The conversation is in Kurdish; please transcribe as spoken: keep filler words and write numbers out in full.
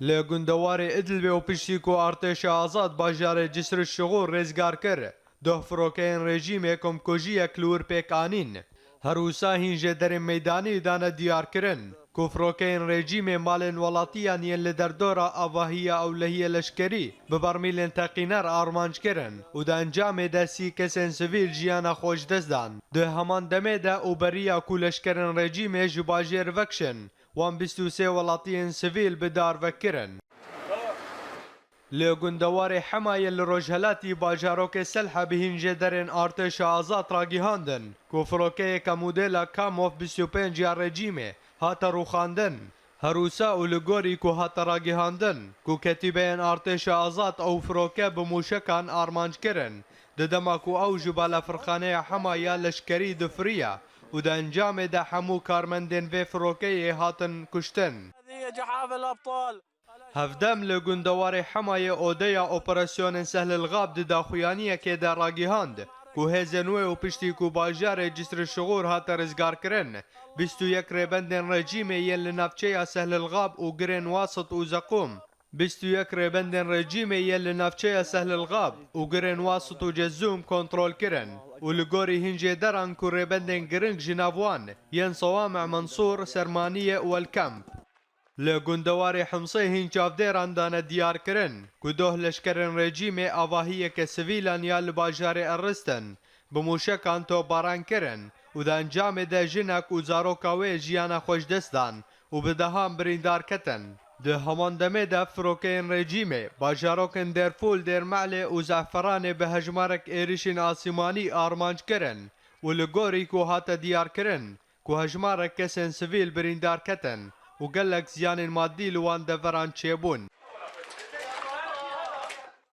Li gundewarê Idlibê û piştî ku artêşa azad bajarê Cisr Şixûr rêzgar kir, doh firokeyên rejîmê komkujiyek li wir pêk anîn. Her wisa hîn jêderên meydanî dane diyarkirin ku firokeyên rejîmê malên welatiyan yên li derdora avahiya ewlehiyê leşkerî bi bermîlên teqîner armanc kirin û di encamê de sî kesên sivîl jiyana xwe ji dest dan. Di heman demê de û beriya ku leşkerên rejîmê ji bajêr vekişin, wan bîst û sê welatiyên sivîl bi dar vekirin. Li gundewarê Hemayê li rojhelatî bajarokê Selhe bi hîn jêderên artêşa azad ragihandin ku firokeyeke modela Kamov bîst û pênc ya rejîmê hate rûxandin. Her wisa û li gorî ku hate ragihandin ku ketîbeyên artêşa azad ew firoke bi mûşekan armanc kirin, di dema ku ew ji balafirxaneya Hema ya leşkerî difiriya û di encamê de hemû karmendên vê firokeyê hatin kuştin. Hevdem li gundewarê Hemayê odeya operasyonên Sehlil Xab di daxuyaniyekê de ragihand ku hêzên wê û piştî ku bajarê Cisr Şixûr hate rizgarkirin, bîst û yek rêbendên rejîmê yên li navçeya Sehlil Xab û girên Wasit û Zeqûm, bîst û yek rêbendên rejîmê yên li navçeya Sehlil Xab û girên Wasit û Cezûm kontrol kirin û li gorî hîn jêderan ku rêbendên giring ji nav wan yên Sewamê Mensûr, Sermaniyê û El Kemp. Li gundewarê Himsê hîn çavdêran dane diyarkirin ku doh leşkerên rejîmê avahiyeke sivîlan ya li bajarê Eristin bi mûşekan topbaran kirin û di encamê de jinek û zaroka wê jiyana xwe ji dest dan û bi dehan birîndar ketin. Di heman demê de firokeyên rejîmê bajarokên Dêrfûl, Dêrmehlê û Zeferanê bi hejmarek êrişên asîmanî armanc kirin û li gorî ku hate diyarkirin, ku hejmarek kesên sivîl birîndar ketin û gelek ziyanên madî li wan deveran çêbûn.